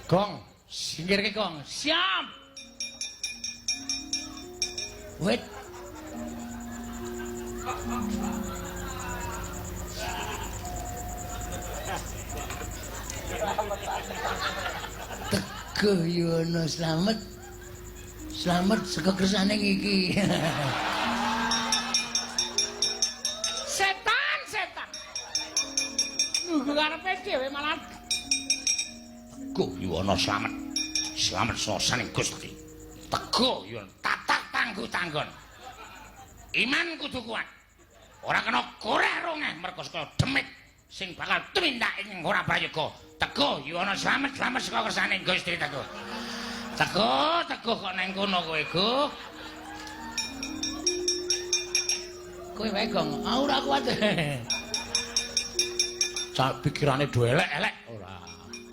Gong, singkirke gong. Siap. Wit. Teguh Yuwono slamet. Slamet saka kersane iki. Setan, setan. Nunggu karepe dhewe malah Teguh Yuwono slamet. Slamet sasaning Gusti. Teguh Yuwono tatak tangguh tanggon. Iman kudu kuat. Ora kena koreh rongeh merga saka demit sing bakal tumindak ing ora prayoga. Teguh Yuwono slamet, slamet saka kersane Gusti Teguh. Teguh, Teguh kok nang kono kowe, Guh. Kowe wae, Gong. Aku ora kuat. Cak pikirane do elek-elek.